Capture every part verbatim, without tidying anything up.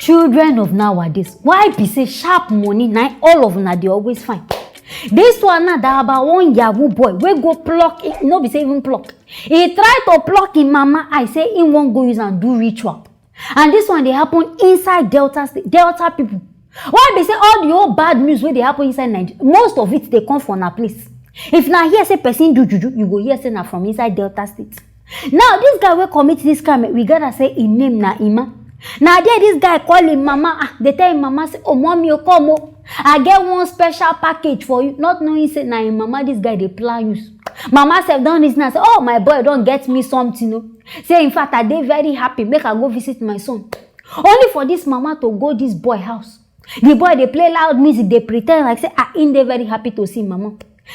Children of nowadays, why be say sharp money na all of una dey always find? This one na that about one yahoo boy wey go pluck, no be say even pluck, he try to pluck him mama eye, say he wan go use am do ritual. And this one dey happen inside Delta State. Delta people, why be say all the whole bad news wey dey happen inside Nigeria, most of it dey come from na place? If na here say person do juju, you go hear say na from inside Delta State. Now this guy wey commit this crime, we gather say him name na Emma. Na there this guy call him mama, ah, dey tell him mama say, "Oh mommy, oh come oh, I get one special package for you," not knowing say na him mama this guy dey plan use. Mama sef don reason am say, "Oh, my boy don get me something o." Say, "In fact, I dey very happy, make I go visit my son." Only for this mama to go this boy house. The boy dey play loud music, dey pretend like say, ah, him dey very happy to see him mama.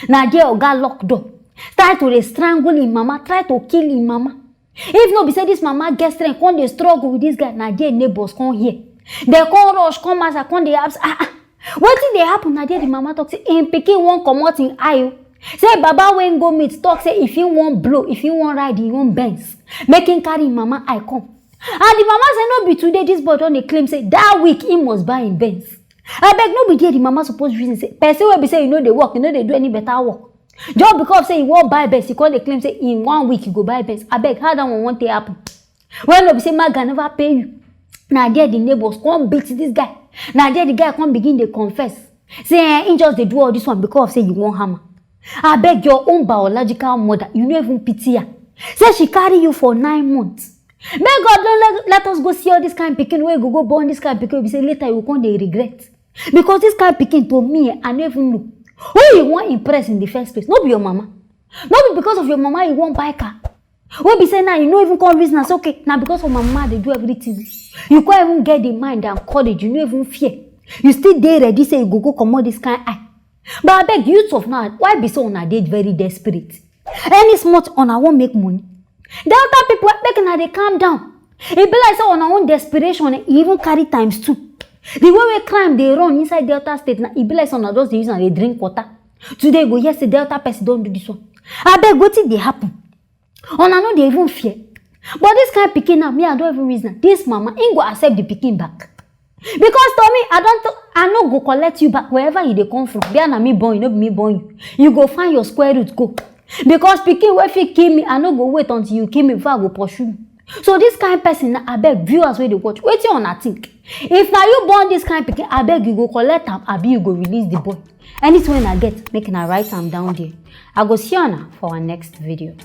Na there oga lock door, start to dey strangle him mama, try to kill him mama. If no be say this mama get strength, come dey struggle with this guy, na there neighbors come hear. Dem come rush come outside, come dey ask, "Ah, ah, wetin dey happen?" Na there the mama talk say him pikin wan comot him eye o. Say baba wey go meet talk say if he wan blow, if he wan ride him own Benz, make him carry him mama eye come. And the mama say no be today this boy don dey claim say that week he must buy him Benz. Abeg, no be there the mama suppose reason say person wey be say e no dey work, e no dey do any better work, just because say e wan buy Benz, e come dey claim say in one week e go buy Benz? Abeg, how that one wan take happen? When no be say maga never pay you, na there the neighbors come beat this guy. Na there the guy come begin dey confess say, eh, he just dey do all this one because of say you wan hammer. Abeg, your own biological mother, you no even pity her. Say she carry you for nine months. Make God don let, let us go see all this kind pikin wey go go born this kind pikin wey be say later you come dey regret. Because this kind pikin, to me, eh, I no even know. Who you wan impress in the first place? No be your mama. No be because of your mama you wan buy car. Wey be say now you no even come reason am say, okay, na because of my mama dey do everything. You come even get the mind and courage, you no even fear. You still dey ready say you go go comot this kind eye. But abeg, youth of now, why be say una dey very desperate? Any small thing una wan make money? Delta people, make una dey calm down. E be like say una own desperation, eh, e even carry times two. The way wey crime dey run inside Delta State na, e be like say una just dey use am dey drink water. Today you go hear say Delta person don do this one. Abeg, wetin dey happen? Una no dey even fear. But this kind pikin now, me, I don even reason am. This mama, im go accept the pikin back? Because to me, I don t- I no go collect you back wherever you dey come from. Be na me born you, no be me born you. You go find your square root go. Because pikin wey fit kill me, I no go wait until you kill me before I go pursue you. So this kind person na, abeg, viewers wey dey watch, wetin una think? If na you born this kind pikin, abeg, you go collect am, abi you go release the boy? Anything wey una get, make una write am down there. I go see una for our next video.